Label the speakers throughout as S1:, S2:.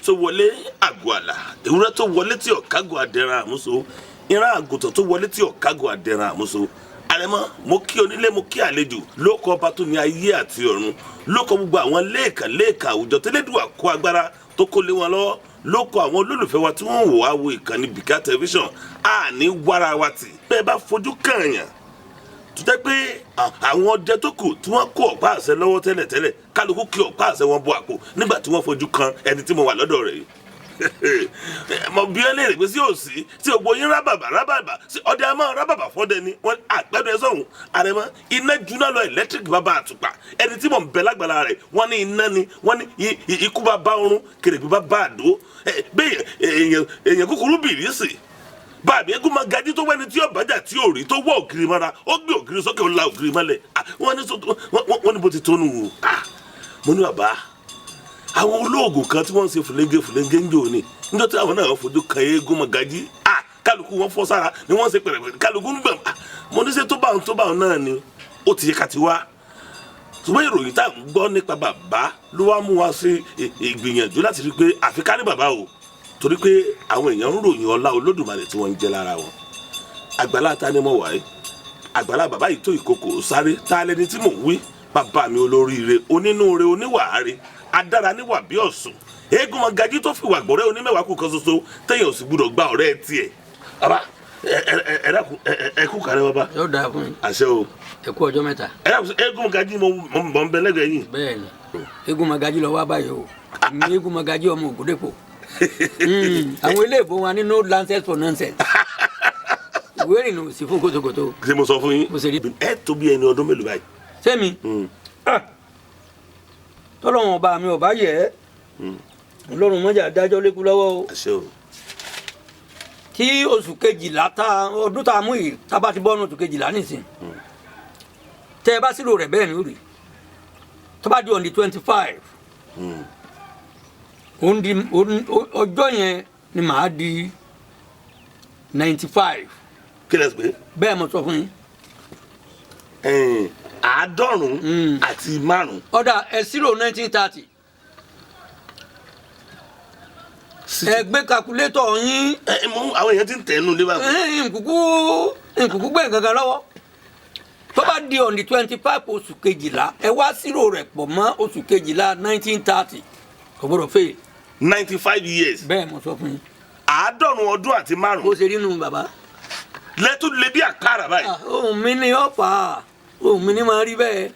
S1: Tó wọlé àgọ́ àlà, ewúrẹ́ tó wọlé tí ọ̀kágò àdẹ̀ràn àmúso, ìran àgùntàn tó wọlé tí ọ̀kágò àdẹ̀ràn àmúso. Àrẹ̀mọ, mo kí onílé, mo kí àlejò, lóko ọba tó ní ayé àti ọ̀run, lóko gbogbo àwọn lẹ́ẹ̀kan lẹ́ẹ̀kan àwùjọ tẹ́lẹ̀dùwà kó agbára tó kó lé wọn lọ́wọ́, lóko àwọn olólùfẹ́ wa tí wọ́n ń wò wá wo ìkànnì Bìkà Tẹlifíṣàn. Àní wára wa tì bẹ́ẹ̀ bá fojú kànyàn tó jẹ́ pé àwọn ọdẹ tó kù tí wọ́n kó ọ̀pá àṣẹ lọ́wọ́ tẹ́lẹ̀tẹ́lẹ̀, kálukú kí ọ̀pá àṣẹ wọn bọ àpò nígbà tí wọ́n fojú kan ẹni tí mo wà lọ́dọ̀ rẹ̀ yìí. Mo bí ẹ léèrè pé sí òsì tí ògbó yín rábàbà rábàbà sí ọdẹ, a máa rábàbà fọdẹ ni wọn àgbẹdọ ẹ sọhùn. Àrẹ̀mọ, iná juná lọ, electric bàbá àtùpà, ẹni tí mò ń bẹ lágbàlá rẹ̀, wọ́n ní iná ni. Wọ́n ní ikú bàbá ọrùn kèrègbè bàbá àdó bẹ́ẹ̀, èèyàn kúkúrú bìrì sí báàbí eégún máa gají tó wẹ́ni tí ọ̀bájà tí ò rí tó wọ́ ògiri mọ́ra, ó gbé ògiri sókè, ó la ògiri mọ́lẹ̀. Wọ́n ní bó ti tónu wò. Mo ní bàbá, àwọn olóògùn kan tí wọ́n ń ṣe fúlẹ́ńgé fúlẹ́ńgé ń jò ní níjọ́ tí àwọn náà fojú kan eégún máa gají, kálukú wọn fọ́ sára ni wọ́n ṣe pẹ̀rẹ̀pẹ̀rẹ̀, kálukú ń gbọ̀n. Mo ní ṣe tó báwọn náà ni ó ti yẹ ká ti wá, ṣùgbọ́n ìròyìn tá à ń gbọ́ nípa bàbá ló wá mú wa sí ìgbìyànjú láti rí i pé àfi ká ní bàbá o, torí pé àwọn èèyàn ń ròyìn ọlá Olódùmarè tí wọ́n ń jẹ́ lára wọn. Àgbàlá ta ni mo wà yìí? Àgbàlá bàbá yìí tó ìkòkò sáré. Ta lẹni tí mò ń wí? Bàbá mi olóríire, onínúure, oníwàáre, adára níwà bí ọ̀sùn, eégún Mọ́gàjí tó fìwà gbọ̀rẹ́ onímẹ̀wàá kù kan ṣoṣo téèyàn ò sì gbúdọ̀ gba ọ̀rẹ́ tiẹ̀. Bàbá, ẹ ẹ dákun, ẹ kú kàrẹ́, bàbá.
S2: Yóò dáa fún yín.
S1: Àṣẹ o.
S2: Ẹ kú ọjọ́ mẹ́ta.
S1: Ẹ dákun, eégún Mọ́gàjí mo ń bẹ lẹ́gbẹ̀ẹ́ yìí.
S2: Bẹ́ẹ̀ ni, eégún Mọ́gàjí lọ wá báyìí o. Èmi eégún Mọ́gàjí ọmọ Ògúndépò. Àwọn ilé ìbò wa ní no nonsense for nonsense, ìwé ìrìnnà ò sí fún kòtòkòtò.
S1: Ṣé mo sọ fún yín?
S2: Mo ṣe rí.
S1: Ẹ tó bí ẹni ọdún mélòó báyìí?
S2: Sẹ́mi tọ́lọ́wọ́n ọba mi ọba yẹ ẹ́, Ọlọ́run mọ́jà dájọ́ lékú lọ́wọ́ o.
S1: Àṣẹ o.
S2: Tí oṣù kejìlá tá ọdún tá a mú yìí, tá a bá ti bọ́ oṣù kejìlá nísìn, tẹ́ ẹ bá sílò rẹ̀ bẹ́ẹ̀ ni ó rí, tó bá di on the 25, òun di ọjọ́ yẹn ni màá di 95.
S1: Kí lẹ pé?
S2: Bẹ́ẹ̀ mo sọ fún yín.
S1: 95.
S2: Ọ̀dà, ẹ sílò 1930, ẹ gbé calculator yín.
S1: Ẹ mọ àwọn èèyàn ti ń tẹ̀ ẹ́ nù lé báyìí.
S2: Nkùkú gbé nǹkan kan lọ́wọ́. Tó bá di on the 25 oṣù kejìlá, ẹ wá sírò rẹ̀ pọ̀ mọ́ oṣù kejìlá 1930, kò gbọ́dọ̀ fail.
S1: 95 years.
S2: Bẹ́ẹ̀ mo sọ fún yín.
S1: 95 ọdún.
S2: Bó ṣe rí nu, bàbá.
S1: Lẹ́tún lé bí àkàrà báyìí.
S2: Ah, ohun mi ni ó fà á, ohun mi ni máa rí bẹ́ẹ̀,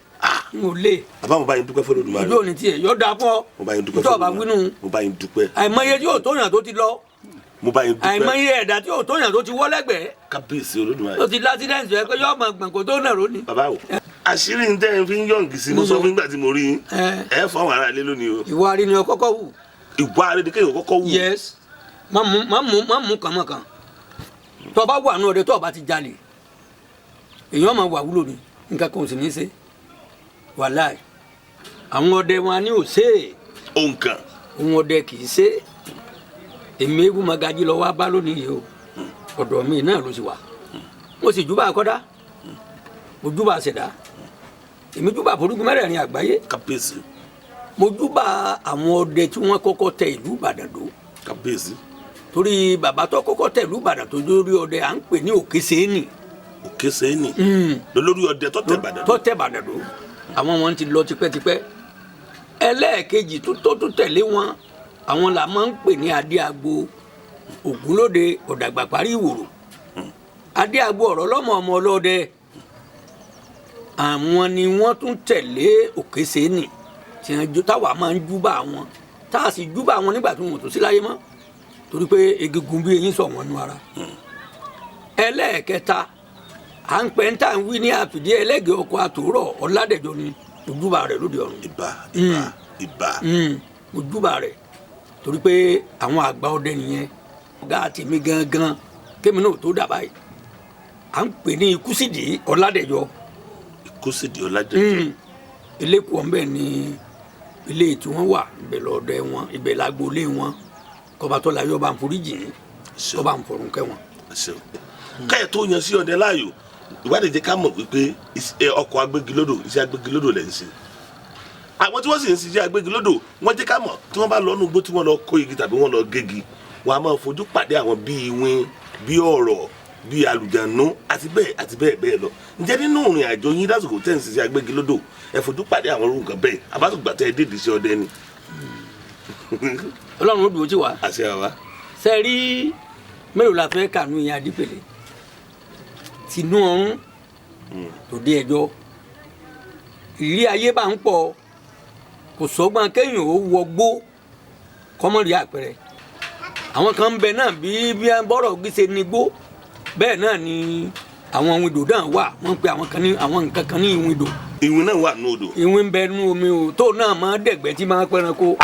S2: n ò lè.
S1: Bàbá, mo bá yín dúpẹ́ fún Olódùmarè.
S2: Ojú òní tiẹ̀ yóò dáa fún ọ.
S1: Mo bá yín dúpẹ́.
S2: Tó o bá
S1: fún
S2: wínú.
S1: Olódùmarè, mo bá yín dúpẹ́.
S2: Àìmọye tí yóò tóyàn tó ti lọ.
S1: Mo bá yín dúpẹ́.
S2: Àìmọye ẹ̀dá tí yóò tóyàn tó ti wọ́ lẹ́gbẹ̀ẹ́.
S1: Kábíyèsí Olódùmarè.
S2: Tó ti l'accident ẹ pé yóò mọ gbọ̀n kó tó nàró ni.
S1: Bàbá o, àṣírí ń tẹ́ ẹ fi ń yọ̀ǹgì sí, mo sọ fún nígbà tí mo rí yín.
S2: Ẹ.
S1: Ẹ fọ́ àwọn ará ilé lónìí o.
S2: Ìwà rí ni ọ kọ́kọ́ wù.
S1: Ìwà rẹ ni kéèyàn kọ́kọ́ wù.
S2: Yes, má mú kànmọ́kàn. Tó o bá wà nù ọdẹ, tó o bá ti jalè, èèyàn máa wà wúlò ní nǹkan kan ò sì ní í ṣe. Wàláì, àwọn ọdẹ wọn ní ò ṣe é.
S1: Ohun kan.
S2: Òun ọdẹ kì í ṣe. Èmi eégún Mọ́gàjí lọ wá bá lónìí yìí o, ọ̀dọ̀ mi náà ló sì wà. Mo sì júbà kọ́dá, mo júbà ṣẹ̀dá, èmi júbà forúkú mẹ́rẹ̀ẹ̀rin àgbáyé.
S1: Kábíyèsí.
S2: Mo júbà àwọn ọdẹ tí wọ́n kọ́kọ́ tẹ ìlú Ìbàdàn dó.
S1: Kábíyèsí.
S2: Torí bàbá tó kọ́kọ́ tẹ ìlú Ìbàdàn tó lórí ọdẹ, à ń pè ní Òkèsèénì.
S1: Òkè sẹ́yìn lólórí ọdẹ tó tẹ̀ Ìbàdàn.
S2: Tó tẹ Ìbàdàn dó, àwọn wọn ti lọ tipẹ́tipẹ́. Ẹlẹ́ẹ̀kejì tó tẹ̀lé wọn, àwọn là máa ń pè ní Adéagbo Ògúnlóde Ọ̀dàgbà parí ìwòrò, Adéagbo ọ̀rọ̀ lọ́mọ ọmọ ọlọ́dẹ. Àwọn ni wọ́n tún tẹ̀lé Òkèsèénì tí wọ́n jó táwa máa ń júbà wọn, tá a sì júbà wọn nígbà tí wọn ò tún sí láyé mọ́, torí pé egungun bí eyín sọ wọn nú ara. Ẹlẹ́ẹ̀kẹta, à ń pẹ́ ń tà ń wí ní àfìdí ẹlẹ́gẹ̀ẹ́ ọkọ̀ àtòrọ̀ Ọ̀làdẹ̀jọ ni, ojúbà rẹ̀ lóde ọ̀run.
S1: Ìbà, ìbà, ìbà.
S2: Ojúbà rẹ̀, torí pé àwọn àgbà ọdẹ nìyẹn. Ọ̀gá tèmi gangan kémi náà tó dà báyìí, à ń pè ní Ikúsìdì Ọ̀làdẹ̀jọ.
S1: Ìkósìdì Ọ̀làdẹ̀jọ.
S2: Eléku ọ̀nbẹ ní ilé tí wọ́n wà, ibẹ̀ lọ́dẹ wọn, ibẹ̀ lágboolé wọn. Kọba tó la yọ bá ń foríjì yín, kọba ń fọ̀run kẹ́ wọn.
S1: Káyọ̀ tó yan sí ọdẹ láàyò, ìwádìí jẹ́ ká mọ̀ wípé ọkọ̀ agbégilódò, iṣẹ́ agbégilódò lẹ̀ ń ṣe. Àwọn tí wọ́n sì ń ṣiṣẹ́ agbégilódò wọ́n jẹ́ ká mọ̀ tí wọ́n bá lọ nùgbó tí wọ́n lọ kó igi tàbí wọ́n lọ gégi, wọ́n á máa fojú pàdé àwọn bíi iwin, bíi ọ̀rọ̀, bíi àlùjànnú àti bẹ́ẹ̀ àti bẹ́ẹ̀ bẹ́ẹ̀ lọ. Ǹjẹ́ nínú ìrìn àjò yín lásìkò tẹ́ ń ṣiṣẹ́ agbégilódò, ẹ fojú pàdé àwọn irú nǹkan bẹ́ẹ̀ àbátùgbà tẹ́ ẹ dé ìdíṣẹ́ ọdẹ ni?
S2: Ọlọ́run ó dúró tì wá.
S1: Àṣẹ àwa.
S2: Ṣe rí mélòó la fẹ́ kànú yẹn Adípèlé tinú ọrún tòde ẹjọ́ ìrírí ayé bá ń pọ̀, kò sọ́gbọ́n kéèyàn ó wọgbó kọ́mọ́rì àpẹẹrẹ. Àwọn kan ń bẹ náà bí bí bọ́rọ̀ gbèsè ní gbó, bẹ́ẹ̀ náà ni àwọn ìwìndò náà wà. Wọ́n pe àwọn kan ní àwọn nǹkan kan ní ìwìndò.
S1: Ìwìn náà wà ní odò.
S2: Ìwìn ń bẹ nú omi o tó náà máa dẹ̀gbẹ́ tí máa pẹ́ranko.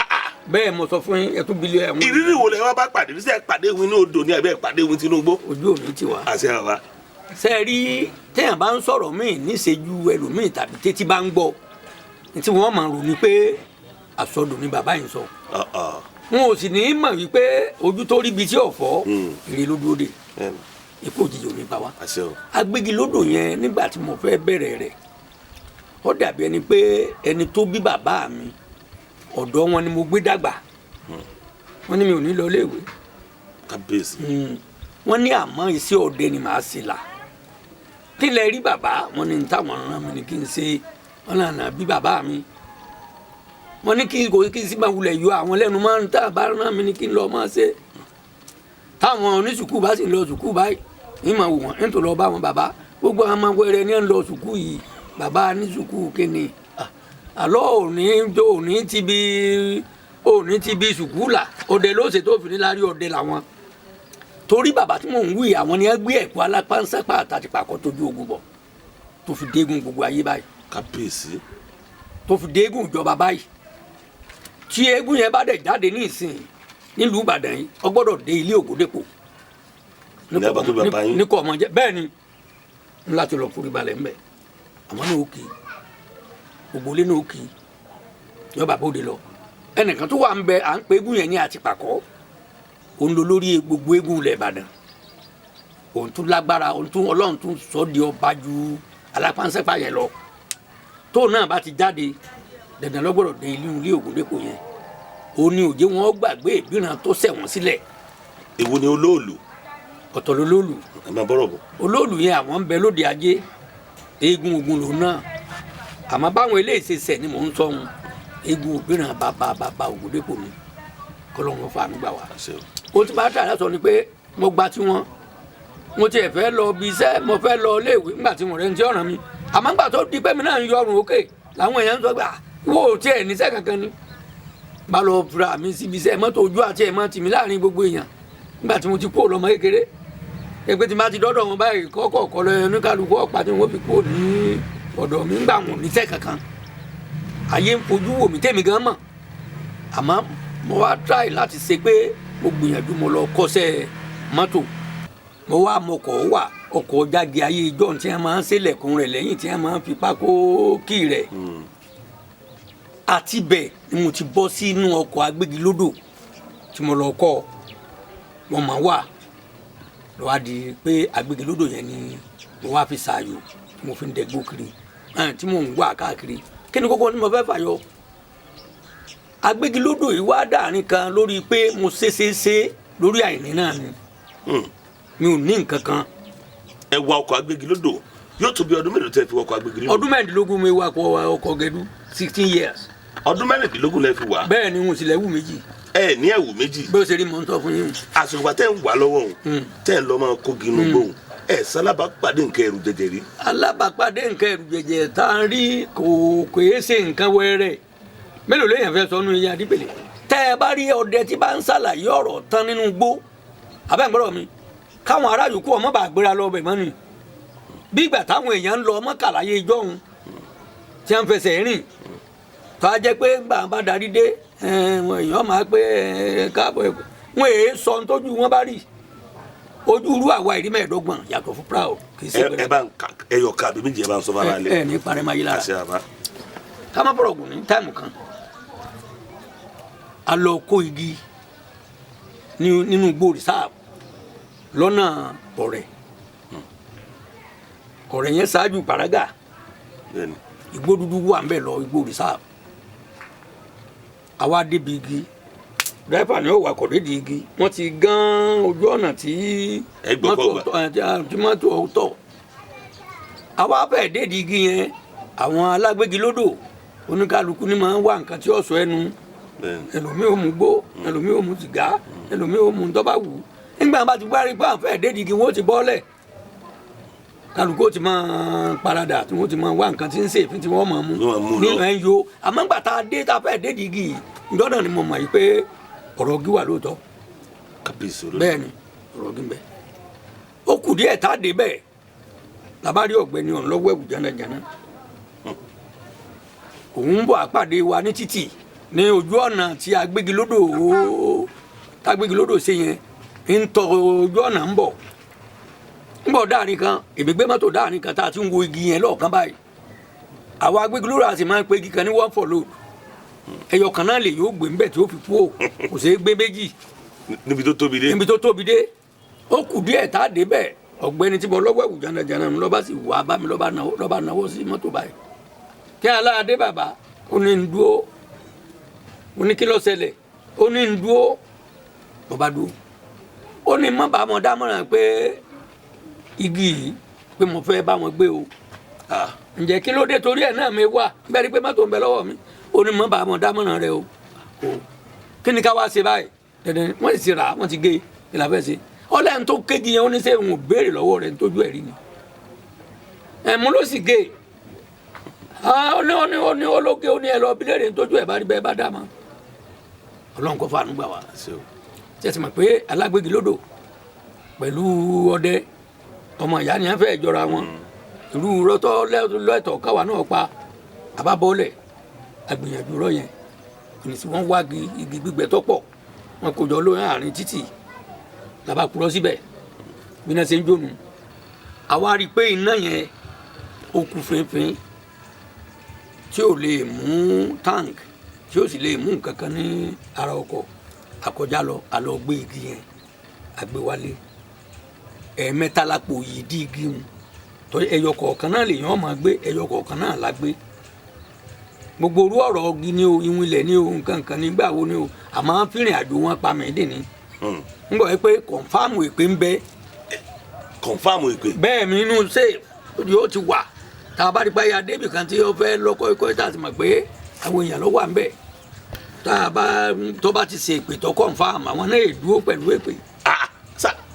S2: Bẹ́ẹ̀ mo sọ fún yín, ẹtú bilẹ̀ àwọn.
S1: Ìrírí wo lẹ wá bá pàdé? Ṣé ẹ pàdé ìwìn ní odò ni àbí ẹ pàdé ìwìn Tinubu?
S2: Ojú òní ti wá.
S1: Àṣẹ àwa.
S2: Ṣe é rí téèyàn bá ń sọ̀rọ̀ míì níṣejú ẹlòmíì tàbí tétí bá ń gbọ́, tí wọ́n máa rò ní pé àsọdùn ni bàbá yìí sọ. Wọn ò sì ní í mọ̀ wípé ojú tó ríbi tí ọ̀fọ́ èrè ló dúró dè, ikú òjijì ò ní bá wa.
S1: Àṣẹ o.
S2: Agbégilódò yẹn, nígbà tí mo fẹ́ bẹ̀rẹ̀ rẹ̀, ó dàbí ẹni pé ẹni tó bí bàbá mi, ọ̀dọ̀ wọn ni mo gbé dàgbà. Wọ́n ní mi ò ní lọ iléèwé.
S1: Kábíyèsí.
S2: Wọ́n ní àmọ́ iṣẹ́ ọdẹ ni màá ṣe là. Kí lẹ rí bàbá? Wọ́n ní táwọn rán mi ni kí n ṣe. Wọ́n náà nà bí bàbá mi, wọ́n ní kí kò kí n sì máa wulẹ̀ yọ àwọn lẹ́nu máa ń tà bá rán mi ni kí n lọ máa ṣe. Táwọn oníṣùkú bá sì lọ sùkú báyìí, ní màá wò wọ́n nítorí lọ bá wọn. Bàbá, gbogbo àwọn ọmọ wẹrẹ ní ń lọ sùkú yìí, bàbá ní sùkú kíni? Àlọ́ òní tó òní ti bí òní ti bí sùkú là, ọdẹ ló ṣe tó fi ní lárí ọdẹ làwọn. Torí bàbá tí mò ń wí, àwọn ni wọ́n gbé ẹ̀kọ́ alápánsápá àtàtìpàkọ́ tójú ogun bọ̀ tó fi dégun gbogbo ayé báyìí.
S1: Kábíyèsí.
S2: Tó fi dégun ìjọba báyìí. Tí eégún yẹn bá dẹ̀ jáde ní ìsìn nílùú Ìbàdàn yìí, ó gbọ́dọ̀ dé ilé Ògúndépò.
S1: Ní abá tó bí bàbá yín.
S2: Ní kò ọmọ jẹ bẹ́ẹ̀ ni n láti lọ forí balẹ̀ ńbẹ. Àwọn náà ó kì í gbogbo ilé náà ó kì í yọba bóde lọ. Ẹnìkan tó wà ń bẹ, à ń pe eégún yẹn ní àtìpàkọ́, òun ló lórí gbogbo eégún ilẹ̀ Ìbàdàn. Òun tún lágbára, òun tún Ọlọ́run tún sọ di ọba ju alápánsẹ́pà yẹn lọ. Tóun náà bá ti jáde, dandan ló gbọ́dọ̀ dé ilé ilé Ògúndépò yẹn. Òun ni òjé wọn gbàgbé ìbíran tó ṣẹ̀ wọ́n sílẹ̀.
S1: Èwo ni olóòlù?
S2: Ọ̀tọ̀ lolóòlù.
S1: Ẹ máa bọ́rọ̀ bọ̀.
S2: Olóòlù yẹn, àwọn ń bẹ lóde ajé, eégún ogun lòun náà. Àmọ́ báwọn eléyìí ṣe ṣẹ̀ ni mò ń sọ wọn. Eégún òbíran bàbá bàbá Ògúndépò ni, kọlọ́run fàánú gbà wá.
S1: Àṣẹ o.
S2: Ó ti bá tààrà sọ ni pé mo gba tiwọn, mo tiẹ̀ fẹ́ lọ bí iṣẹ́, mo fẹ́ lọ iléèwé ńgbà tí mo rẹ̀ ń tí ọ̀ràn mi. Àmọ́ ńgbà tó di pé mi náà ń yọrùn òkè làwọn èèyàn ń sọ pé wo ò tiẹ̀ níṣẹ́ kankan ni. Bá lọ fura mi síbi iṣẹ́ mọ́tò, ojú àti ẹ̀ mọ́ tì mí láàrin gbogbo èèyàn nígbà tí mo ti kúrò lọ́mọ kékeré pé tí n bá ti dọ́dọ̀ wọn báyìí, kọ́kọ́ kọ́ lọ oníkàlùkù ọ̀pá tí wọ́n fi kúrò ní ọ̀dọ̀ mi ńgbà wọn níṣẹ́ kankan. Ayé ń fojú wò mí tèmi gan mọ̀. Àmọ́ mo wá try láti ṣe pé mo gbìyànjú, mo lọ kọ́ṣẹ́ mọ́tò. Mo wá mọkọ̀ wà, ọkọ̀ jáde ayé ijó tí wọ́n máa ń ṣèlẹ̀kùn rẹ̀ lẹ́yìn, tí wọ́n máa ń fi pákó kì rẹ̀. Àti bẹ́ẹ̀ ni mo ti bọ́ sínú ọkọ̀ agbégilódò tí mo lọ kọ́. Mo máa wà lọ wá di pé agbégilódò yẹn ni mo wá fi ṣàyò tí mo fi ń dẹgbó kiri, tí mo ń wà káàkiri. Kí ni kókó ni mo fẹ́ fàyọ? Agbégilódò yìí wá dàrin kan lórí pé mo ṣe ṣe ṣe lórí àìní náà ni, mi ò ní nǹkan kan.
S1: Ẹ wa ọkọ̀ agbégilódò, yóò tó bí ọdún mélòó tẹ́ fi ọkọ̀ agbégilódò?
S2: Ọdún 16 mi wakọ̀ ọkọ̀ gẹdú, 16 years.
S1: Ọdún 16 lẹ fi wà?
S2: Bẹ́ẹ̀ ni, n ò sì lẹ́wù méjì.
S1: Ẹ ní ẹ̀wù méjì?
S2: Bí ó ṣe rí mò ń sọ fún yín.
S1: Àsìkò tẹ́ ń wà lọ́wọ́ òun, tẹ́ ń lọ́ máa kógi inú gbóhùn, ẹ sálábà pàdé nǹkan ẹrù jẹjẹ rí?
S2: Alábàápàdé nǹkan ẹrù jẹjẹ tá a rí kò kèé ṣe nǹkan wẹ́rẹ́. Mélòó lèèyàn fẹ́ sọ nínú iye Adípèlé? Tẹ́ ẹ bá rí ọdẹ tí bá ń ṣàlàyé ọ̀rọ̀ tán nínú igbó abẹ́ǹgbọ́dọ̀ mi, káwọn ará yòókù ọmọ bá gbéra lọ bẹ̀ mọ́ni. Bí ìgbà táwọn èèyàn ń lọ mọ́kàláyé ìjọ́hun tí wọ́n fẹsẹ̀ rìn, tó a jẹ́ pé gbà bá darí dé, èèyàn máa pé káàbọ̀ ẹ̀kọ́ wọn èé sọ tójú wọn bá rí ojú irú àwa ìrí 25 yàtọ̀ fún proud kì í ṣe.
S1: Ẹ bá ń ka ẹyọ ká àbí méjì, ẹ bá ń sọ fara lẹ.
S2: Ẹ ní parẹ́ máa yí lára.
S1: Àṣẹ àbá.
S2: Ká má bọ̀rọ̀ gùn ní táìmù kan, a lọ kó igi nínú igbó reserve lọ́nà ọ̀rẹ́ ọ̀rẹ́ yẹn ṣáájú Paraga.
S1: Bẹ́ẹ̀ni.
S2: Igbó dúdú wà ń bẹ̀ lọ, igbó reserve. Àwa débi igi, dírẹ́fà ni ó wakọ̀ dédi igi, wọ́n ti gán ojú ọ̀nà tí
S1: Ẹ gbọ́ kọ́ gbà.
S2: tí mọ́tò ọ̀tọ̀. Àwa fẹ́ dédi igi yẹn, àwọn alágbégilódò oníkálukú ni máa ń wá nǹkan tí ó sọ ẹnu. Ẹlòmíì ò mú gbó, ẹlòmíì ò mú sìgá, ẹlòmíì ò mú ntọ́ bá wù ú. Nígbà bá ti gbárí pé àwọn fẹ́ẹ́ dédi igi, wọ́n ti bọ́lẹ̀, kálukú ó ti máa paradà, tí wọ́n ti máa wá nǹkan tí ń ṣe èéfín tí wọ́n máa mú.
S1: Wọ́n máa mú lọ.
S2: Ní ẹ̀ ń yo. Àmọ́ ńgbà tá a dé, tá a fẹ́ẹ́ dédi igi yìí, ǹjọ́ ni mo mọ̀ yìí pé ọ̀rọ̀ igi wà lóòótọ́.
S1: Kábíyèsí olódò.
S2: Bẹ́ẹ̀ ni ọ̀rọ̀ igi ń bẹ. Ó kù díẹ̀ tá a dé bẹ́ẹ̀, làbá rí ọ̀gbẹ́ni ọ̀hún lọ́wọ́ ẹ̀wù jánajàna, òun ń bọ̀ àpàdé wa ní títì ní ojú ọ̀nà tí agbégilódò tágbégilódò ṣe yẹn, ń tọ ojú ọ̀nà ń bọ̀, ń bọ̀ dáàrin kan. Èmi gbé mọ́tò dáàrin kan tá a ti ń wo igi yẹn lọ́ọ̀kan báyìí. Àwa agbégilódò a sì máa ń pe igi kan ní one for load. Ẹyọ kan náà lè yóò gbé ńbẹ tí ó fi kú o, kò ṣeé gbé méjì.
S1: Níbi tó tóbi dé.
S2: Níbi tó tóbi dé, ó kù díẹ̀ tá a dé bẹ́ẹ̀, ọ̀gbẹ́ni tí mo lọ́wọ́ ẹ̀wù jàǹdàjàǹdà ń lọ́ba sì wá bá mi, lọ́ba náwó sí mọ́tò báyìí. Kí aláàdé bàbá, ó ní ń dúró. Ó ní kí ló ṣẹlẹ̀? Ó ní ń dúró. Mo bá dúró. Ó ní má bàa mọ̀ dámọ̀ràn pé igi yìí pé mo fẹ́ bá wọn gbé o. Ǹjẹ́ kí ló dé? Torí ẹ̀ náà mi wà bẹ́ẹ̀ ni pé mọ́tò ń bẹ lọ́wọ́ mi. Ó ní má bàa mọ̀ dámọ̀ràn rẹ o. O kí ni ká wá ṣe báyìí? Dandan wọ́n sì ti rà á, wọ́n ti gé e, kí la fẹ́ ṣe? Ọlẹ́ni tó kéjì yẹn, ó ní sẹ́ òun ò béèrè lọ́wọ́ rẹ̀ nítójú ẹ̀rí ni ẹ̀mú ló sì gé e. Ó ní ó ní ó ní ológe, ó ní ẹ lọ bílẹ̀rẹ̀ nítójú ẹ̀ bá rí bẹ́ẹ̀ bá dá mọ́. Ọlọ́run kò fàánú gbà wá. Ṣe ti mọ̀ pé alágbégilódò pẹ̀lú ọdẹ ọmọ ìyá ni wọ́n fẹ́ jọra wọn? Irú rọ́tọ́ lẹ́tọ̀ káwa náà pa àbábọ́ọ̀lẹ̀ àgbìyànjú rọ yẹn ní tí wọ́n wá igi gbígbẹ tó pọ̀, wọn kò jọ lóyún àárín títì, làbá kúrọ́ síbẹ̀ bí iná ṣe ń jónu. Àwa rí i pé iná yẹn ó kú fínfín, tí ò lè mú tank, tí ò sì lè mú nǹkan kan ní ara ọkọ̀. Àkọjá lọ, àlọ́ gbé igi yẹn, àgbéwálé. Ẹ̀ẹ̀mẹ́ta lápò yìí dí igi mu torí ẹyọ kọ̀ọ̀kan náà lèèyàn máa gbé, ẹyọ kọ̀ọ̀kan náà la gbé. Gbogbo orú ọ̀rọ̀ ọ̀gì ni o, ìwọ̀n ilẹ̀ ni o, nǹkan kan nígbà wo ni o, àmọ́ fìrìn àjò wọn pa mí dì ní. Ń bọ̀ pé confirm èpè ń bẹ.
S1: Confirm ìpè.
S2: Bẹ́ẹ̀ mi inú ṣe yóò ti wà tá a bá rí pé ya débì kan tí ó fẹ́ lọ́kọ́ ikọ́, tá a ti mọ̀ pé àwọn èèyàn ló wà ń bẹ̀, tá a bá tó bá ti ṣe èpè tó confirm, àwọn náà dúró pẹ̀lú èpè.
S1: Ah,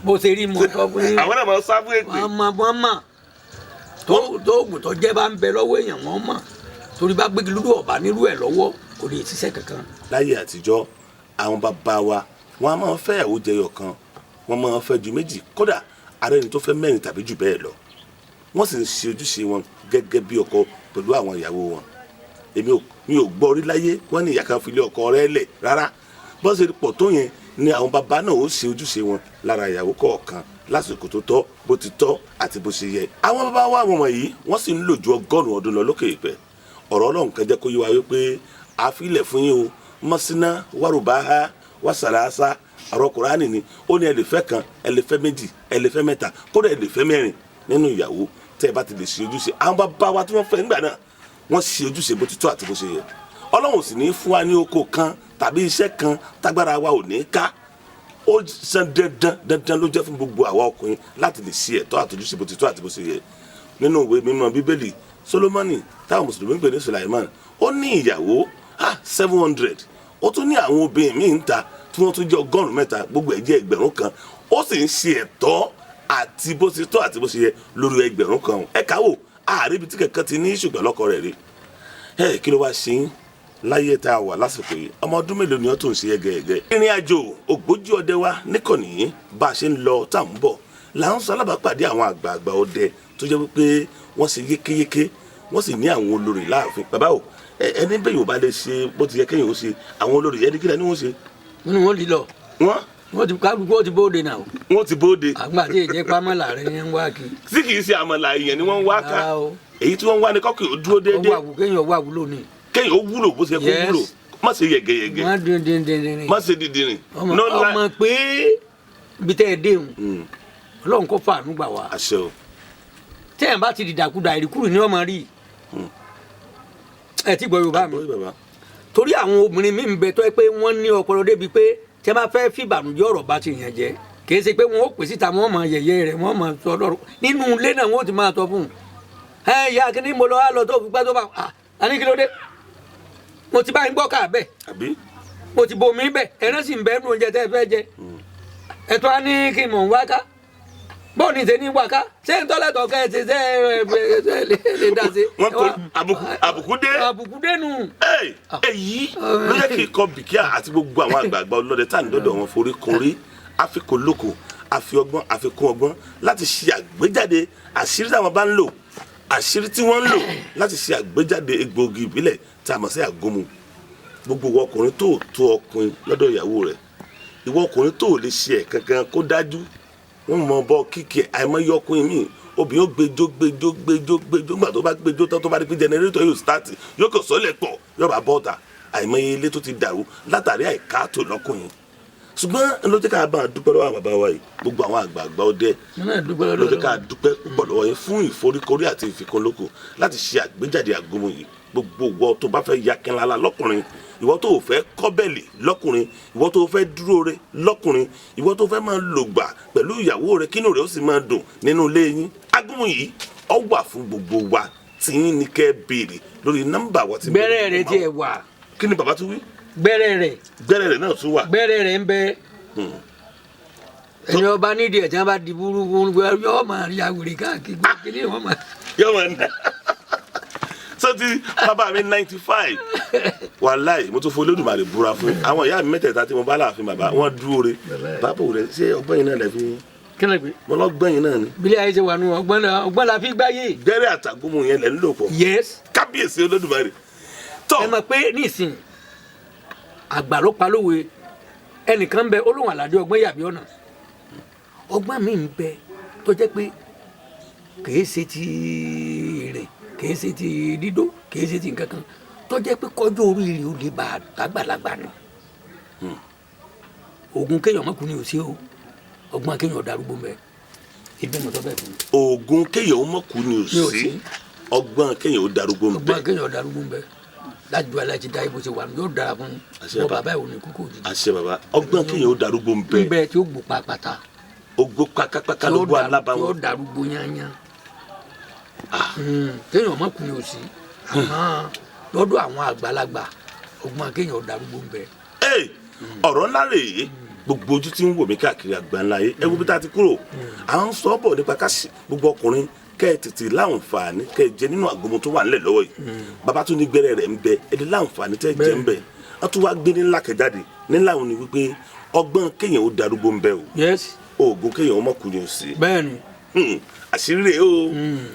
S2: Bó ṣe rí mọ́ sọ fún yín.
S1: Àwọn náà máa ń sá fún èpè.
S2: Wọ́n mọ̀, wọ́n mọ̀. Tó oògùn tó jẹ́ bá ń bẹ lọ́wọ́ èèyàn, wọ́n mọ̀, torí bá gbégi lúdú ọ̀bá nírú ẹ̀ lọ́wọ́, kò lè ṣiṣẹ́ kankan.
S1: Láyé àtijọ́, àwọn bàbá wa, wọn a máa fẹ́ ìyàwó jẹyọ kan, wọn máa fẹ́ ju méjì, kódà ara ẹni tó fẹ́ mẹ́rin tàbí jù bẹ́ẹ̀ lọ. Wọ́n sì ń ṣe ojúṣe wọn gẹ́gẹ́ bí ọkọ pẹ̀lú àwọn ìyàwó wọn. Èmi ò mi ò gbọ́ rí láyé wọ́n ní ìyá kan fi lé ọkọ rẹ̀ lẹ̀ rárá. Bọ́n ṣe pọ̀ tó yẹn ni àwọn bàbá náà ó ṣe ojúṣe wọn lára ìyàwó kọ̀ọ̀kan lásìkò tó tọ́, bó ti tọ́ àti bó ṣe yẹ. Àwọn bàbá wa, àwọn wọ̀nyí, wọ́n sì ń lò ju 100 ọdún lọ lókè ìpẹ́. Ọ̀rọ̀ Ọlọ́run kan jẹ́ kó yé wa wípé àfilẹ̀ fún yín o, mọ́síná wàrúbáhá wàsàlàsà. Ọ̀rọ̀ Kùránì ni. Ó ní ẹ lè fẹ́ kan, ẹ lè fẹ́ méjì, ẹ lè fẹ́ mẹ́ta, kódà ẹ lè fẹ́ mẹ́rin nínú ìyàwó tẹ́ ẹ bá ti lè ṣe ojúṣe. Àwọn bàbá wa tí wọ́n fẹ́ nígbà náà, wọ́n ṣe ojúṣe bó ti tọ́ àti bó ṣe yẹ. Ọlọ́run sì ní fún wa ní oko kan tàbí iṣẹ́ kan tágbára wa ò ní ká. Ó san dandan dandan ló jẹ́ fún gbogbo àwa ọkùnrin láti lè ṣe ẹ̀tọ́ àtojúṣe bó ti tọ́ àti bó ṣe yẹ. Nínú ìwé mímọ́ Bíbélì, Solomoni táwọn mùsùlùmí ń pè ní Sulaiman, ó ní ìyàwó 700. Ó tún ní àwọn obìnrin míì ń ta tí wọ́n tún jẹ́ 300. Gbogbo ẹ̀ jẹ́ 1,000. Ó sì ń ṣe ẹ̀tọ́ àti bó ṣe tọ́ àti bó ṣe yẹ lórí 1,000. Ẹ káwò ààrẹ ibi tí kankan ti ní ṣùgbọ́n lọ́kọ rẹ̀ rí ẹ. Kí ló wá ṣe yín láyé tá a wà lásìkò yìí? Ọmọ ọdún mélòó ni wọ́n tó ń ṣe yẹgẹyẹgẹ? Ìrìn àjò ògbójú ọdẹ wa níkànnì yìí, bá a ṣe ń lọ tá à ń bọ̀, là ń sọ alábàápàdé àwọn àgbààgbà ọdẹ tó jẹ́ wípé wọ́n ṣe yékéyéké, wọ́n sì ní àwọn olórí láàfin. Bàbá o, ẹni bẹ́ẹ̀ yóò bá lè ṣe bó ti yẹ kéèyàn ó ṣe, àwọn olórí yẹn ní kílẹ̀ ni wọ́n ṣe?
S2: Nínú wọn lílọ.
S1: Wọ́n
S2: Wọn ti kálukú ó ti bóde náà.
S1: Wọ́n ti bóde.
S2: Àgbà tí èjẹ pamọ́là rẹ yẹn ń wá kí.
S1: Tí kì í ṣe àmàlà èèyàn ni wọ́n ń wá ká.
S2: Rárá o.
S1: Èyí tí wọ́n ń wá ní kọ́kì ó dúró déédéé.
S2: Ọwọ́ àwù kéèyàn wà wúlò ni.
S1: Kéèyàn ó wúlò bó ṣe yẹ kó wúlò, má ṣe yẹgẹyẹgẹ.
S2: Wọ́n dín dín dín dín.
S1: Má ṣe dìdìrìn.
S2: Ọmọ
S1: No lie.
S2: ọmọ pé ibi tẹ́ ẹ dé òun, Ọlọ́run kó fàánú gbà wá.
S1: Àṣẹ o.
S2: Tẹ́ ẹ̀ bá ti dìdàkudà, ìrìkúrì ni wọ́n máa rí. Ẹ ti gbọ́ Yorùbá mi?
S1: Àgbọ̀yé bàbá.
S2: Torí àwọn obìnrin mi ń bẹ tó yẹ pé wọ́n ní ọpọlọ débi pé tí a bá fẹ́ fi ìbànújẹ́ ọ̀rọ̀ bá ti yàn jẹ́, kì í ṣe pé wọ́n ó pè síta, wọ́n máa yẹ̀yẹ́ rẹ̀, wọ́n máa sọ lọ́rọ̀ nínú ilé náà, wọ́n ó ti máa sọ fún un, ẹ ìyá kínní mo lọ wá lọ tó fi gbá tó bá a ní kí ló dé, mo ti bá yín gbọ́ ká bẹ́ẹ̀,
S1: Àbí?
S2: Mo ti bomi bẹ́ẹ̀, ẹran sì ń bẹ́ẹ̀ nù oúnjẹ tẹ́ ẹ fẹ́ jẹ, ẹ̀tọ́ á ní kí n mọ̀ ń wá ká bọ́ọ̀ ní tẹ́ni wá ká, ṣé ń tọ́lẹ̀tọ̀ kẹ́ ẹ ti ṣe ẹ ẹ lè dá sí.
S1: Wọ́n kò àbùkù dé.
S2: Àbùkù dé nù.
S1: Ey, èyí ló yẹ kí ikọ̀ Bìkíà àti gbogbo àwọn àgbààgbà ọlọ́dẹ tá à ń dọ́dọ̀ wọn forí korí, àfikún lóko, àfi ọgbọ́n àfikún ọgbọ́n láti ṣe àgbéjáde àṣírí táwọn bá ń lò, àṣírí tí wọ́n ń lò láti ṣe àgbéjáde egbòogi ìbílẹ̀ tá a mọ̀ sí àgúnmu. Gbogbo ìwọ ọkùnrin tó tó ọkùnrin lọ́dọ̀ ìyàwó rẹ̀, ìwọ ọkùnrin tó lè ṣe ẹ̀ kankan kó dájú, wọ́n mọ bọ́ kíkẹ́. Àìmọye ọkùnrin míì, obìnrin ó gbẹjọ gbẹjọ gbẹjọ gbẹjọ, nígbà tó bá gbẹjọ tán, tó bá rí pé generator yóò start, yóò kàn sọ́lẹ̀ pọ̀, yóò bá bọ́ta. Àìmọye ilé tó ti dàrú látàrí àìkáàtó lọ́kùnrin. Ṣùgbọ́n ló jẹ́ ká bá a dúpẹ́ lọ́wọ́ àwọn bàbá wa yìí, gbogbo àwọn àgbààgbà ọdẹ, ló jẹ́ ká dúpẹ́ púpọ̀ lọ́wọ́ yín fún ìforíkorí àti ìfikùnlukùn láti ṣe àgbéjáde àgúnmu yìí. Gbogbo ìwọ tó bá fẹ́ yakinlala lọ́kùnrin, ìwọ tó fẹ́ kọ́bẹ̀lì lọ́kùnrin, ìwọ tó fẹ́ dúró re lọ́kùnrin, ìwọ tó fẹ́ máa lògbà pẹ̀lú ìyàwó rẹ, kínú rẹ ó sì máa dùn nínú ilé yín, àgúnmu yìí ó wà fún gbogbo wa. Tí yín ní kẹ́ béèrè lórí nọ́mbà wa tí.
S2: Gbẹ́rẹ́ rẹ̀ tiẹ̀ wà.
S1: Kí ni bàbá tún wí?
S2: Gbẹ́rẹ́ rẹ̀.
S1: Gbẹ́rẹ́ rẹ̀ náà tún wà.
S2: Gbẹ́rẹ́ rẹ̀ ń bẹ. Ẹni ọba nídìí ẹ̀ tí wọ́n bá di burúkú, yóò máa rí awèrè káàkiri kí wọ́n máa.
S1: Yóò máa nà sọ ti bàbá mi 95. Wàláì, mo tún fún Olódùmarè búra fún àwọn ìyá mi mẹ́tẹ̀ẹ̀ta tí mo bá láàfin bàbá wọn dúró re. Bàbá rẹ ṣé ọgbọ́n yìí náà lẹ fi?
S2: Kí ló gbé?
S1: Mo lọ́gbọ́n yìí náà ni.
S2: Bílẹ̀ ayé ṣe wà nù, ọgbọ́n náà, ọgbọ́n la fi gbáyé.
S1: Gbẹ́rẹ́ àtàgùnmu yẹn lẹ́ ń lò pọ̀?
S2: Yes.
S1: Kábíyèsí Olódùmarè tọ́.
S2: Ẹ mọ̀ pé nísìn àgbà ló pa lówe, ẹnìkan bẹ olóhùn àlàdé ọgbọ́n yàbí ọ̀nà, ọgbọ́n mi ń bẹ tó jẹ́ pé kìí ṣe ti rìn, kìí ṣe ti dídó, kìí ṣe ti nǹkan kan, tó jẹ́ pé kọjú orí rẹ̀ ó lè bá àgbàlagbà nù. Oògùn kéèyàn mọ́kùnrin ò sí o, ọgbọ́n kéèyàn darúgbó mẹ́ ibi mọ̀tọ́ bẹ́ẹ̀ fún mi.
S1: Oògùn kéèyàn ó mọ̀kú ni ò
S2: Ni ò
S1: sí
S2: sí.
S1: Ọgbọ́n kéèyàn ó darúgbó ń bẹ.
S2: Ọgbọ́n kéèyàn darúgbó mẹ́ lájú aláìsí dá ibo ṣe wà ní yóò dára fún
S1: Àṣẹ
S2: bọ́
S1: bàbá.
S2: Bàbá ẹ̀ ò ní kúkú òjijì.
S1: Àṣẹ bàbá, ọgbọ́n kéèyàn ó darúgbó ń bẹ.
S2: Ń bẹ tí ó gbò pàápàá.
S1: Ogbó pákápáká ló gbó alábàáwọn.
S2: Tí ó darúgbó yányán. Kéèyàn mọ́kùnrin ò sí, àmọ́ lọ́dọ̀ àwọn àgbàlagbà, ọgbọ́n kéèyàn darúgbó ń bẹ.
S1: Ey, ọ̀rọ̀ ńlá rèé. Gbogbo ojú tí ń wò mí káàkiri àgbáńlá yìí, ẹ wo bí tá a ti kúrò, à ń sọ bọ̀ nípa ká ṣe gbogbo ọkùnrin kẹ́ ẹ tètè láǹfààní kẹ́ ẹ jẹ nínú àgọ́mọ tó wà nílẹ̀ lọ́wọ́ yìí. Bàbá tó ní gbẹ́rẹ́ rẹ̀ ń bẹ, ẹ lè láǹfààní tẹ́ ẹ jẹ ń bẹ. Wọ́n tún wá gbé ní ńlá kẹjáde nílá òun ni wípé ọgbọ́n kéèyàn ó darúgbó ń bẹ o,
S2: Yes.
S1: oògùn kéèyàn ó mọ̀kùnrin ò sí.
S2: Bẹ́ẹ̀ ni.
S1: Àṣírí rèé o,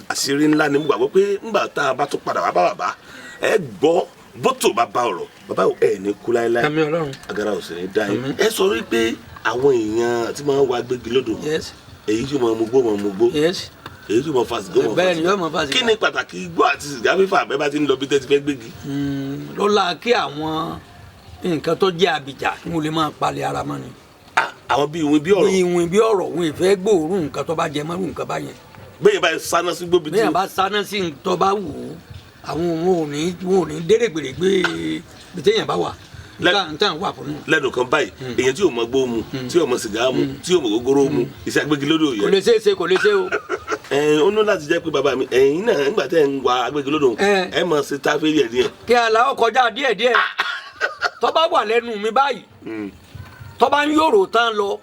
S1: àṣírí ńlá ni. Mo gbàgbọ́ pé ńgbà tá a bá tún padà wá bá bàbá, ẹ gbọ́ bótò bá bá ọ̀rọ̀ bàbá ò ẹ̀ ní kú láéláé.
S2: Àmín Ọlọ́run.
S1: Agara ò sì ní dá yín. Ẹ sọ wípé àwọn èèyàn tí máa ń wá gbégi lódò, èyí tí máa mugbó máa mugbó, èyí tí máa fa sìgá máa fa
S2: Bẹ́ẹ̀ ni, yóò máa fa sìgá.
S1: Kí ni pàtàkì igbó àti sìgá fífà bẹ́ẹ̀ bá ti ń lọ bí tẹ́ ti fẹ́ gbégi?
S2: Lọ́la kí àwọn nǹkan tó jẹ́ àbìjà kí wọ́n lè máa palẹ̀ ara mọ́ ni.
S1: Ah, àwọn bíi ìwé bíi ọ̀rọ̀.
S2: Ìwìn bí ọ̀rọ̀, wọn ìfẹ́ gbóòórùn nǹkan tó bá jẹ mọ́rù nǹkan bá yẹn.
S1: Bẹ́ẹ̀ báyìí sáná sí gbóbi tí
S2: Bẹ́ẹ̀ bá sáná sí tó bá wù ú, àwọn òun ò ní dérègbèrègbè bí téèyàn bá wà nǹkan wà fún un.
S1: Lẹ́nu kan báyìí, èèyàn tí yóò mọ gbó mu, tí yóò mọ sìgá mu, tí yóò mọ gógóró mu, iṣẹ́ agbégilódò
S2: Kò
S1: yẹn.
S2: lè ṣeé ṣe, kò lè ṣe o.
S1: Ẹ ó ní láti jẹ́ pé bàbá mi, ẹ̀yin náà nígbà tẹ́ ń wa agbégilódò, ẹ mọ̀ sí táfẹ́rì ẹ̀ díẹ̀.
S2: Kí aláwọ̀ kọjá díẹ̀díẹ̀ tó bá wà lẹ́nu mi báyìí, tó bá ń yòrò tán lọ,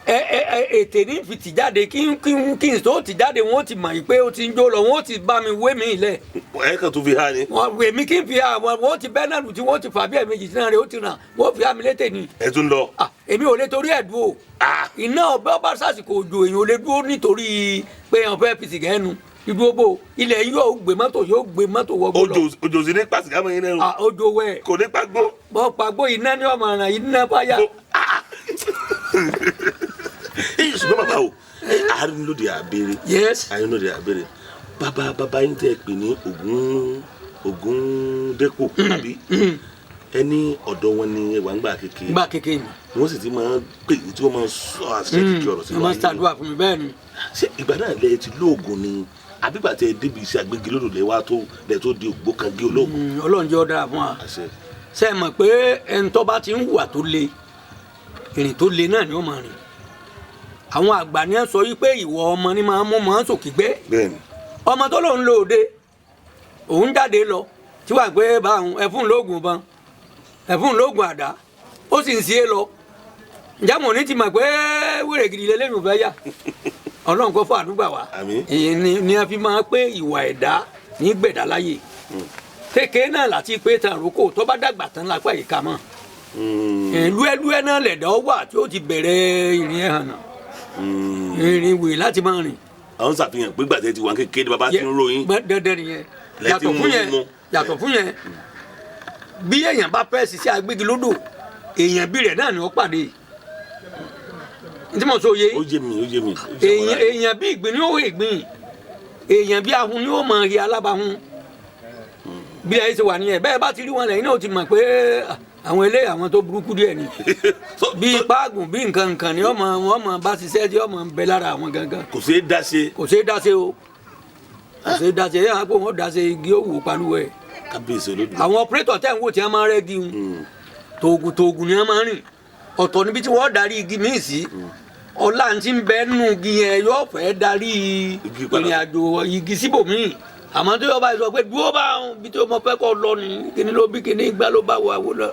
S2: ẹ ẹ ẹ ètè ní fi tì jáde, kí n tó tì jáde, wọn ó ti mọ̀ yìí pé ó ti ń jó lọ, wọn ó ti bá mi wé mi lẹ̀.
S1: Ẹ kàn tún fi há ni.
S2: Wọn èmi kí n fi àwọn, wọn ó ti bẹ́ náà lù tí wọn ó ti fà bí ẹ̀mejì tí náà rẹ̀ ó ti ràn, wọn ó fi àmì létè ni.
S1: Ẹ tún lọ.
S2: Ah, èmi ò lè torí ẹ̀ dúró. Iná ọbẹ̀ ọba sàsìkò òjò, èèyàn ò lè dúró nítorí pé èèyàn fẹ́ fi sìgá ẹnu ìdúró bò ilẹ̀ yóò gbé mọ́tò, yóò gbé mọ́tò wọgbó lọ.
S1: Òjò sì ní pa sìgá mọ́ yín lẹ́nu.
S2: Ah, òjò wẹ̀.
S1: Kò ní pa gbó.
S2: Bọ́ pàgbó, iná ní ọmọ ràn, iná fáyà.
S1: Èyí ṣùgbọ́n bàbá o, àárín lóde àbèrè.
S2: Yes.
S1: Àárín lóde àbèrè, bàbá bàbá yín tẹ́ ẹ pè ní Ògúndépò, àbí ẹni ọ̀dọ̀ wọn ni ẹwà ń gbà kékeré?
S2: Gbà kékeré mi.
S1: Wọ́n sì ti máa ń pè yín tí wọ́n máa ń sọ àṣẹ kíkì ọ̀rọ̀ sínú
S2: Wọ́n máa
S1: ayé
S2: ń ṣàdúrà fún mi, bẹ́ẹ̀ ni.
S1: Ṣé ìgbà náà lẹ ti lóògùn ni, Àbígbà tẹ débi iṣẹ́ agbégilódò lẹ wá tó lẹ tó di ògbókangí olóògùn?
S2: Ọlọ́run jẹ́ ó dára fún wa.
S1: Àṣẹ.
S2: Ṣé ẹ mọ̀ pé ẹni tó bá ti ń hùwà tó le, ìrìn tó le náà ni ó máa rìn. Àwọn àgbà ni ẹ sọ wípé ìwọ ọmọ ni máa mú máa ń sòkè gbé.
S1: Bẹ́ẹ̀ni.
S2: Ọmọ tó lòun lò òde, òun jáde lọ tí wàá gbé bá òun ẹfún lóògùn bọn, ẹfún lóògùn àdá, ó sì ń ṣe é lọ. Ǹjẹ́ mo ní ti mọ̀ pé wèrè gidi lélẹ́yìn fẹ́ yà? Ọlọ́run kò fún àdúgbà wa.
S1: Àmín.
S2: Èyí ni a fi máa pé ìwà ẹ̀dá ní gbẹ̀dá láyè. Kékeré náà láti pé tàn rókò, tó bá dàgbà tán lápá yìí ká mọ́. Lúẹ́lúẹ́ náà lẹ̀dá wà tí ó ti bẹ̀rẹ̀ ìrìn ẹ̀ hànà, ìrìn wèé láti máa rìn.
S1: Àwọn ṣàfihàn pé gbàtẹ́ ti wà kékeré ni bàbá ti ń ròyìn.
S2: Dandan nìyẹn.
S1: Lẹ́tí
S2: Yàtọ̀ fún yẹn,
S1: mú.
S2: yàtọ̀ fún yẹn, bí èèyàn bá fẹ́ ṣiṣẹ́ agbégilódò, èèyàn bí rẹ̀ náà ni ó pàdé. Tí mo sọ yé?
S1: Ó yé mi, ó yé mi. Ó yé mi.
S2: Èèyàn bí ìgbín ni ó ìgbín, èèyàn bí ahun ni ó mọ rí alábàáhùn. Bí ayé ṣe wà nìyẹn. Bẹ́ẹ̀ bá ti rí wọn lẹ́yìn náà, ó ti mọ̀ pé àwọn eléyìí, àwọn tó burúkú díẹ̀ ni. Bí páàgùn bí nǹkan nǹkan ni ọmọ wọn mọ bá ṣiṣẹ́ tí ọmọ ń bẹ lára àwọn gangan.
S1: Kò ṣeé dá ṣe.
S2: Kò ṣeé dá ṣe o, kò ṣeé dá ṣe. Yẹn àpò wọn dá ṣe, igi ó wò paluwẹ̀.
S1: Kábíyèsí Olódùmarè.
S2: Àwọn operator tẹ̀ ń wò tí wọ́n máa ń rẹ́gi ń tóògùn tóògùn ni wọ́n máa ń rìn. Ọ̀tọ̀ níbi tí wọ́n darí igi míì sí, ọ̀la ti ń bẹ nínú igi yẹn yóò fẹ́ darí
S1: Igi padà.
S2: ìrìn àjò igi síbòmíì. Àmọ́ tó yọ báyìí sọ pé dúró bá ń bí tó mọ fẹ́ kọ́ lọ ní kíní ló bí kíní gbá ló bá wà wò lọ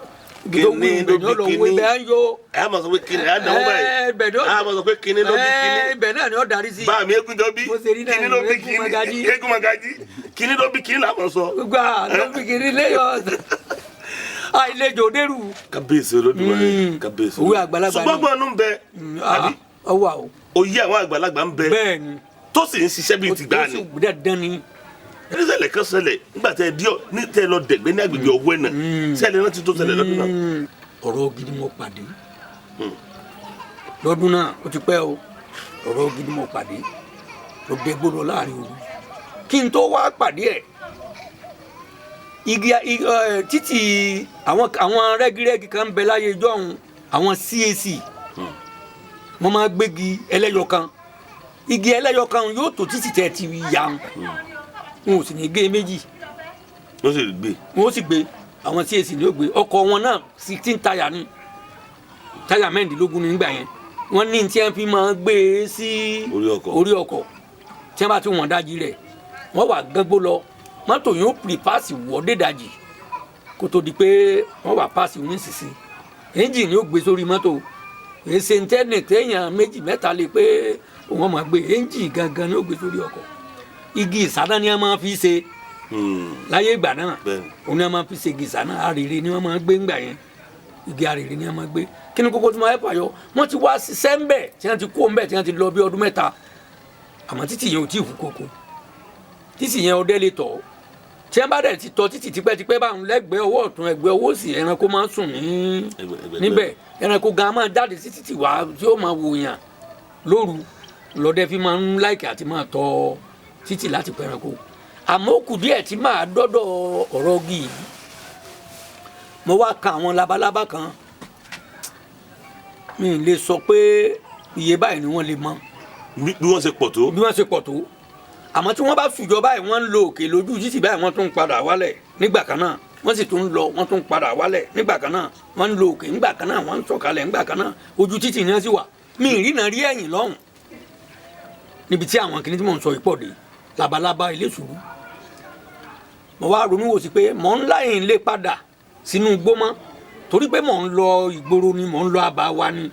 S2: igi tó wú
S1: Kíní
S2: ibẹ̀
S1: ló
S2: ni ó
S1: bí
S2: lọ wú
S1: kíní.
S2: ibẹ̀ á ń yó.
S1: Ẹ á máa sọ pé kíní, ẹ á náwó báyìí.
S2: Ibẹ̀ ni ó
S1: Ẹ á máa sọ pé kíní ló bí kíní.
S2: Ibẹ̀ náà ni ó darí sí.
S1: Bá mi eégún jọ bí
S2: Bó ṣe rí náà
S1: kíní ló bí
S2: ni, eégún
S1: kíní.
S2: Magají.
S1: Eégún Magají, kíní ló bí kíní là máa sọ.
S2: Gbà ló bí kíní léyọ̀ àìlejò dérú.
S1: Kábíyèsí Olódùmarè. Kábíyèsí.
S2: Òwe àgbàlagbà ni.
S1: Ṣùgbọ́n gbọ́n ń bẹ àbí?
S2: Ọwọ́ àwọn.
S1: Òye àwọn àgbàlagbà ń bẹ
S2: Bẹ́ẹ̀ ni.
S1: tó sì ń ṣiṣẹ́ bíi tìgbà ni.
S2: Ó sì dandan ni.
S1: Níṣẹ̀lẹ̀ kan ṣẹlẹ̀ nígbà tẹ díọ̀ ní tẹ lọ dẹ̀gbẹ́ ní agbègbè ọ̀wẹ́ náà, ṣẹlẹ̀ rántí tó ṣẹlẹ̀ lọ́dún náà?
S2: Ọ̀rọ̀ gidi mo pàdé lọ́dún náà, ó ti pẹ́ o. Ọ̀rọ̀ gidi mo pàdé ló dé gbódò láàrin òru. Kí n tó wá pàdé ẹ̀, igi títì àwọn rẹ́gírẹ́gí kan ń bẹ láyé ijọ́ ọ̀hún, àwọn CAC, wọ́n máa gbégi ẹlẹ́yọ kan. Igi ẹlẹ́yọ kan yóò tó títì tẹ̀ ti yà ń, wọn ò sì ní gé méjì.
S1: Wọ́n sì gbé.
S2: Wọn ó sì gbé. Àwọn CAC ni ó gbé ọkọ̀ wọn náà, 16 táyà ni, táyà 16 ní nígbà yẹn. Wọ́n ní tí wọ́n fi máa gbé e sí
S1: Orí ọkọ̀.
S2: Orí ọkọ̀ tí wọ́n bá ti wọ̀n dájí rẹ̀, wọ́n wà gángbó lọ, mọ́tò yóò pè páàsì wọ́ dédajì kó tó di pé wọ́n wà páàsì wíńsìsì. Ẹ́ńjìn ni ó gbé sórí mọ́tò. Èsè ntẹ́nì téèyàn méjì mẹ́ta lè pé wọ́n máa gbé. Ẹ́ńjìn gangan ni ó gbé sórí ọkọ̀. Igi ìsáná ni wọ́n máa fi ṣe láyé ìgbà náà. Òun ni wọ́n máa fi ṣe igi ìsáná. Arèrè ni wọ́n máa gbé ńgbà yẹn, igi arèrè ni wọ́n máa gbé. Kí ni kókó tí wọ́n fẹ́ fàyọ? Wọ́n ti wá ṣiṣẹ́ ńbẹ̀ tí wọ́n ti kó ńbẹ̀ tí wọ́n ti lọ bí ọdún 3, àmọ́ títì yẹn ò tí ì fún kókó. Títì yẹn ọdẹ lè tọ̀. Tí wọ́n bá dẹ̀ ti tọ̀ títì tipẹ́tipẹ́ báwọn, lẹ́gbẹ̀ẹ́ ọwọ́ ọ̀tún, ẹgbẹ́ ọwọ́ òsì, ẹranko máa ń sùn ní níbẹ̀. Ẹranko gan máa jáde sí títì wá tí ó máa wòyàn lóru. Lọ́dẹ fi máa ń láìkì àti máa tọ̀ títì láti pẹ́ ẹranko. Àmọ́ ó kù díẹ̀ tí máa dọ́dọ̀ ọ̀rọ̀ igi yìí. Mo wá ka àwọn labalábá kan, mi ì lè sọ pé iye báyìí ni wọ́n lè mọ.
S1: Bí wọ́n ṣe pọ̀ tó.
S2: Bí wọ́n ṣe pọ̀ tó. Àmọ́ tí wọ́n bá fìjọ báyìí, wọ́n ń lo òkè lójú títì báyìí, wọ́n tún ń padà wálẹ̀ nígbà kan náà, wọ́n sì tún ń lọ, wọ́n tún ń padà wálẹ̀ nígbà kan náà, wọ́n ń lo òkè nígbà kan náà, wọ́n ń sọ̀kalẹ̀ nígbà kan náà. Ojú títì ni wọ́n sì wà. Mi ì rìnà rí ẹ̀yìn lọ́hùn níbi tí àwọn kìnìún tí mò ń sọ yìí pọ̀ dé, labalábá ilé sùúrù. Mo wá ronú wò sí pé mò ń láyìn lé padà sínú igbó mọ́, torí pé mò ń lọ ìgboro ni, mò ń lọ àbá wa ni.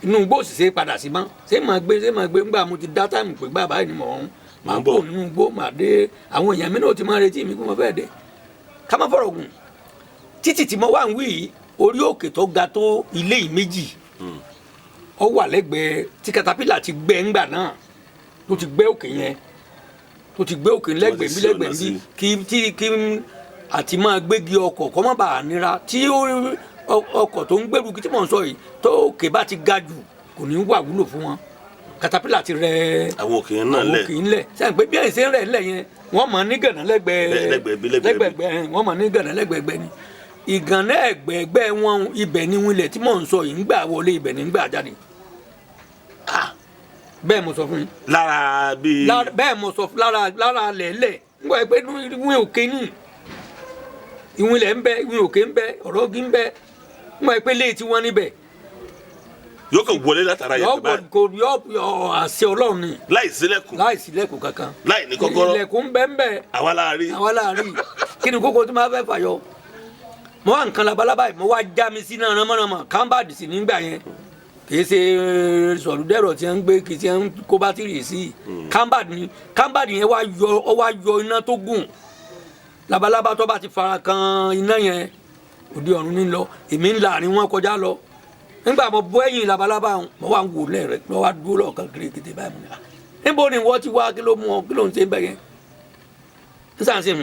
S2: Inú igbó sì ṣe padà sí mọ́. Ṣé màá gbé, ṣé màá gbé? Ńgbà mo ti dá time pé gbà báyìí ni mò ń máa
S1: Mò ń bọ̀.
S2: kó nínú igbó, màá dé. Àwọn èèyàn mi náà ti máa retí mi kí wọ́n fẹ́ dé. Ká má fọ̀rọ̀ gùn, títì tí mo wà ń wí yìí, orí òkè tó ga tó ilé yìí méjì ó wà lẹ́gbẹ̀ẹ́ tí katapila ti gbẹ́ ńgbà náà, tó ti gbẹ́ òkè yẹn, tó ti gbẹ́ òkè lẹ́gbẹ̀ẹ́ bí
S1: sí
S2: lẹ́gbẹ̀ẹ́
S1: ọ̀nà
S2: bí
S1: sí.
S2: kí tí kí àti máa gbégi ọkọ̀ kọ́ má bàa nira tí ọkọ̀ tó ń gbèrú kí tí mò ń sọ yìí tó òkè bá ti ga jù, kò ní wà wúlò fún wọn. Katapila ti rẹ
S1: Àwọn òkè yẹn náà
S2: àwọn
S1: lẹ̀.
S2: òkè ńlẹ̀ sẹ́yìn pé bí ẹ̀yìn ṣe ń rẹ̀ ńlẹ̀ yẹn, wọ́n mọ̀ ní gànà lẹ́gbẹ̀ẹ́
S1: Lẹ́gbẹ̀ẹ́ bí, lẹ́gbẹ̀ẹ́ bí.
S2: lẹ́gbẹ̀ẹ́, wọ́n mọ̀ ní gànà lẹ́gbẹ̀ẹ́gbẹ́ ni ìgànnà ẹ̀gbẹ̀ẹ́gbẹ́ wọn. Ibẹ̀ ni wílẹ̀ tí mò ń sọ yìí ń gbà wọlé, ibẹ̀ ni ń gbà jáde. Bẹ́ẹ̀ mo sọ fún yín.
S1: Lára bíi.
S2: Bẹ́ẹ̀ mo sọ fún lára lẹ̀lẹ̀ ń gbọ́ pé ìwé òkè ní ìwé ilẹ̀ ń bẹ, ìwé òkè ń bẹ, ọ̀rọ̀ ogi ń bẹ, ń gbọ́ pé léètì wọn níbẹ̀.
S1: Yóò kàn wọlé látara
S2: yọ
S1: yẹ̀pẹ̀ báyìí.
S2: Kò yọ àṣẹ Ọlọ́run ni.
S1: Láì sílẹ̀kùn.
S2: Láì sílẹ̀kùn kankan.
S1: Láì ní kọ́kọ́rọ́.
S2: Ilẹ̀kùn ń bẹ ń bẹ.
S1: Àwa la rí.
S2: Àwa la rí. Kí ni kókó tí mo fẹ́ fàyọ? Mo wá nǹkan labalábá yìí, mo wá já mi sí náà ránmọ́ránmọ́ kámbàdì sí nígbà yẹn, kì í ṣe sọ̀rọ̀dẹ̀rọ̀ tí wọ́n ń gbé, kì í ṣe ń kó bátìrì sí kámbàdì ni. Kámbàdì yẹn wá yọ, ó wá yọ iná tó gùn. Labalábá tó bá ti fara kan iná yẹn, òde ọ̀run ní lọ. Èmi ń la àárín wọn kọjá lọ. Nígbà mo bọ́ ẹ̀yìn labalábá, mo wá ń wò lẹ́rẹ̀, mo wá dúró lọ́ọ̀kan kiri báyìí. Mo ní, níbo ni wọ́n ti wá? Kí ló mú ọ? Kí ló ń ṣe bẹ́ẹ̀ yẹn? Nísànsìn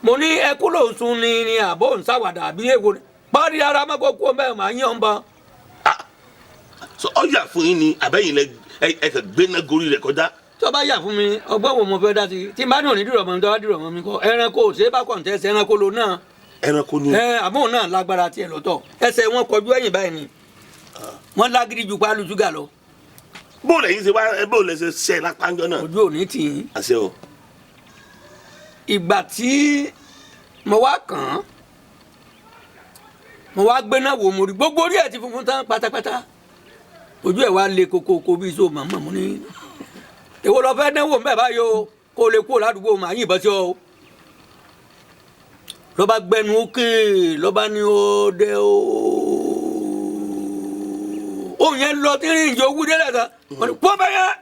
S2: mo ní ẹkú ló ń sun ni àbọ̀ ń ṣàwàdà àbí èwo ni parí ara mọ́kò kú ọmọ ẹ̀ máa yín ọ̀nba.
S1: So ọjà fún yín ni àbẹ́yìn lẹ ẹ kàn gbéná gorí rẹ̀ kọjá.
S2: Tó bá yà fún mi, ọgbọ́n wo mo fẹ́ dá sí? Tí n bá ní òní dìrọ̀ mọ́ mi, tó bá dìrọ̀ mọ́ mi kọ́, ẹranko ò ṣe é bá kọ̀ǹtẹ́sì, ẹranko ló náà.
S1: Ẹranko ni.
S2: Ẹ àmọ́ náà lágbára tiẹ̀ lọ́tọ̀, ẹsẹ̀ wọn kọjú ẹ̀yìn báyìí ni wọ́n lágídí ju pálù ṣúgà lọ.
S1: Bó lẹ́yìn ṣe wá, bó lẹ́ ṣe ṣe lápánjọ náà.
S2: Ojú òní tì í.
S1: Àṣẹ o.
S2: Ìgbà tí mo wá kàn án, mo wá gbéná wò, mo rí gbogbo orí ẹ̀ ti funfun tán pátápátá, ojú ẹ̀ wá le kokoko bí so màmá. Mo ní èwo lọ fẹ́ dánwò mbẹ́ báyìí o, kó o lè kúrò ládùúgbò, màá yìnbọn sí ọ o. Lọ́ba gbẹnu ókè, lọ́ba ní ó dé o, òun yẹn lọ tí rìn ìjọ owó délẹ̀ kan, wọ́n ní kó bẹ́ẹ̀ yẹn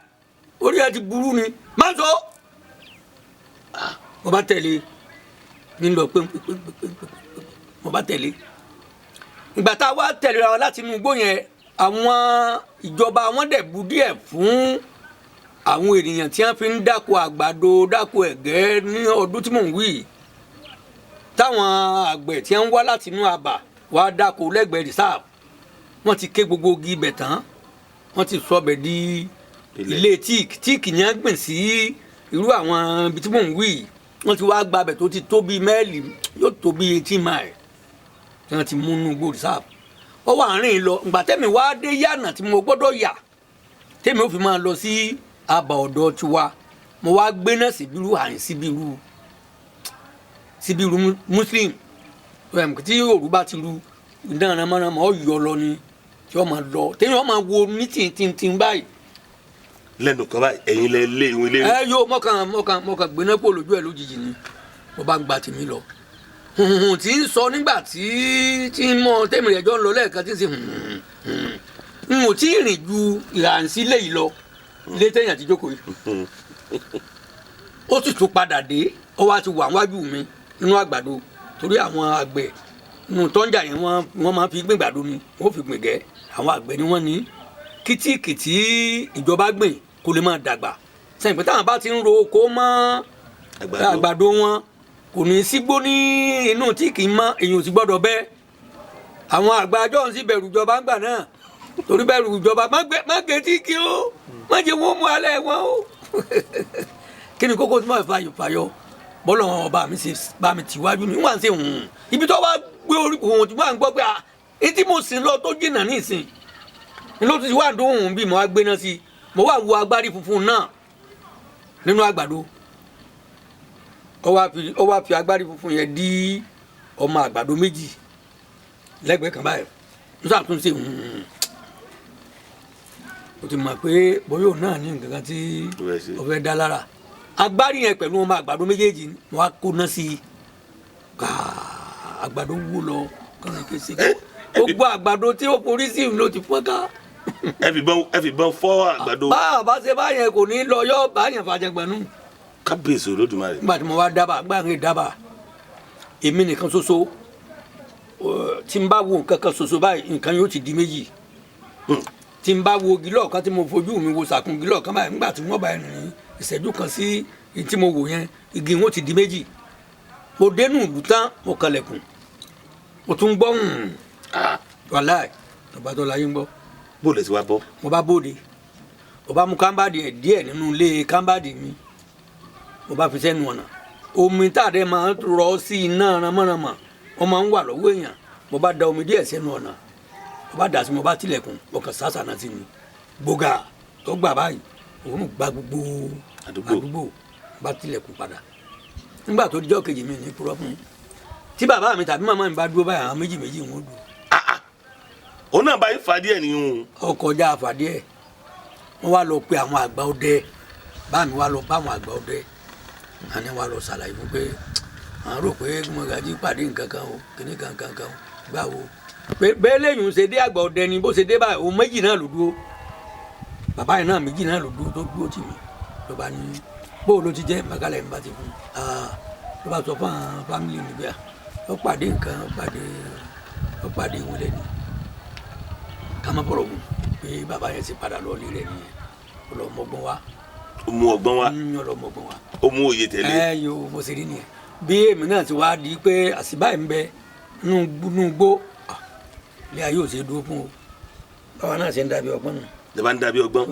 S2: orí ẹ̀ ti burú ni má sọ. Mo bá tẹ̀lé ní lọ pé mo bá tẹ̀lé. Ìgbà tá a wá tẹ̀lé ra wa láti inú igbó yẹn, àwọn ìjọba wọn dẹ̀ bu díẹ̀ fún àwọn ènìyàn tí wọ́n fi ń dáko àgbàdo, dáko ẹ̀gẹ́ ní ọdún tí mò ń wí, táwọn àgbẹ̀ tí wọ́n ń wá láti inú abà wá dáko lẹ́gbẹ̀ẹ́ reserve. Wọ́n ti ké gbogbo igi ibẹ̀ tán, wọ́n ti sọ bẹ̀ di ilé tíìkì. Tíìkì ni wọ́n gbìn sí irú àwọn ibi tí mò ń wí. Wọ́n ti wá gba abẹ̀ tó ti tó bíi mẹ́ẹ̀lì, yóò tó bíi 18 mile tí wọ́n ti mú inú igbó reserve. Ó wà rìn lọ. Ìgbà tẹ́mi wá dé yànà tí mo gbọ́dọ̀ yà, tẹ́mi ó fi máa lọ sí abà ọ̀dọ̀ tiwa, mo wá gbé náà síbírú àyìn síbírú muslim tí òru bá ti ru ìdáná mọ́nàmọ́ ọ yọ lọ ni tí wọ́n máa lọ, téèyàn máa wo ní tìǹtìǹ báyìí.
S1: Lẹ́nu kan báyìí, ẹ̀yin lẹ lé ìwé lé.
S2: Ẹ yóò mọ̀kàn gbéná pò lójú ẹ̀ lójijì ni mo bá ń gba tèmi lọ. Hùhùn tí ń sọ nígbà tí ń mọ tèmi rẹ̀ jọ ń lọ lẹ́ẹ̀kan tí ń ṣe hùhùn, n ò tí ì rìn ju ìrànsílẹ̀ yìí lọ, ilé téèyàn ti jókòó yìí. Ó sì tún padà dé, ó wá ti wà wájú mi nínú àgbàdo, torí àwọn àgbẹ̀ nínú tọ́njà yẹn wọ́n máa fi gbìn àgbàdo ni wọ́n fi gbìn gẹ́. Àwọn àgbẹ̀ ni wọ́n ní kìtìkìtì ìjọba gbìn kó lè máa dàgbà sẹ́yìn, pé táwọn bá ti ń ro oko mọ́ àgbàdo wọn, kò ní sígbó ní inú tí kì í mọ́, èyàn ò sì gbọ́dọ̀ bẹ́ẹ̀. Àwọn àgbà àjọ ń sì bẹ̀rù ìjọba ńgbà náà, torí bẹ̀rù ìjọba, má gé tí kí ó má jẹ́ wọ́n mú alẹ́ wọn o. Kí ni kókó tí wọ́n fàyọ fàyọ bọ́lọ̀ wọn ọba mi ṣe bá mi tìwájú ni wọ́n à ń ṣe hùn ibi tó wá gbé orí hùn tí wọ́n à ń gbọ́ pé à etí mo sì lọ tó jìnnà ní ìsìn ni ló ti wá dùn hùn bí mo wá gbéná sí i, mo wá wo agbárí funfun náà nínú àgbàdo. Ó wá fi agbárí funfun yẹn dí ọmọ àgbàdo méjì lẹ́gbẹ̀ẹ́ kan báyìí, n ṣàtúnṣe hùn. O ti mọ̀ pé bóyá òun náà ní nǹkan kan tí ó fẹ́ dá lára agbárí yẹn pẹ̀lú ọmọ àgbàdo méjèèjì. Wọn á kóná sí i káà, àgbàdo wú lọ kọ́ni kése, gbogbo àgbàdo tí ó forí sí ló ti fọ́n ká.
S1: Ẹ fi bọn fọ́ àgbàdo.
S2: Bá a bá ṣe báyẹn kò ní lọ, yọ báyẹn fàjẹgbẹ̀nu.
S1: Kábíyèsí Olódùmarè.
S2: Nígbà tí mo wá dábàá gbà ń dábàá, èmi nìkan ṣoṣo tí n bá wo nǹkan kan ṣoṣo báyìí, nǹkan yóò ti di méjì. Tí n bá wo igi lọ́ọ̀kan, tí mo fojú mi wo sàkún igi lọ́ọ̀kan báyìí, nígbà tí wọ́n bá rìn ìṣẹ́jú kan sí tí mo wò yẹn, igi wọn ti di méjì. Mo dénú ìlú tán, mo kalẹ̀kùn, mo tún gbọ́ hùn. Wàláì, tọ́ba tó láyé ń gbọ́.
S1: Bó lè ti wá bọ́.
S2: Mo bá bóde, mo bá mú kámbáàdì ẹ̀ díẹ̀ nínú ilé kámbáàdì mi, mo bá fi sẹ́nu ọ̀nà. Omi tá a dẹ̀ máa ń rọ sí iná ramọ́ramọ́, wọ́n máa ń wà lọ́wọ́ èèyàn. Mo bá da omi díẹ̀ sẹ́nu ọ̀nà, Mo bá dà sí, mo bá tilẹ̀kùn, mo kàn sásà náà sí ni gbóga tó gbà báyìí, òun gba gbogbo
S1: Àdúgbò.
S2: Àdúgbò bá tilẹ̀kùn padà. Nígbà tó dijọ́ kejì, mi ní purọ́ fún yín, tí bàbá mi tàbí màmá mi bá dúró báyìí, àwọn méjì méjì ń dùn.
S1: Òun náà bá yín fà díẹ̀ nìyún.
S2: Ó kọjá àfàdé ẹ̀. Wọ́n wá lọ pe àwọn àgbà ọdẹ. Bá mi wá lọ bá àwọn àgbà ọdẹ, àní wá lọ ṣàlàyé fún pé àwọn rò pé Mọ́gàjí pàdé nǹkan kan o, kìnnì kan kan kan o, gbà wo pé bẹ́ẹ̀ lẹ́yìn ṣe dé àgbà ọdẹ ni bó ṣe dé báyìí, òun méjì náà ló dúró, bàbá yìí náà méjì náà ló dúró, tó dúró tì mí. Ló bá ní bó ló ti jẹ́ màkàlẹ̀ ń bá ti fún un, ló bá sọ fún àwọn fámìlì mi bẹ́ẹ̀, ó pàdé nǹkan, ó pàdé wọn lẹ́nu ká má bọ̀rọ̀ gùn, pé bàbá yẹn ti padà lọ́ọ́ lé rẹ̀ nìyẹn, ọlọ́mọgbọ́n wa.
S1: Ó mú ọgbọ́n wá.
S2: Ọlọ́mọgbọ́n wa.
S1: Ó mú òye tẹ̀lé.
S2: Ẹ yo, mo sì rí nìyẹn bí èmi náà ti wá di pé àṣìbá yìí ń bẹ nínú gbó, ilé ayé ò ṣe é dúró fún o, báwa náà ṣe ń dàbí ọgbọ́n nù.
S1: Lè bá ń dàbí ọgbọ́n.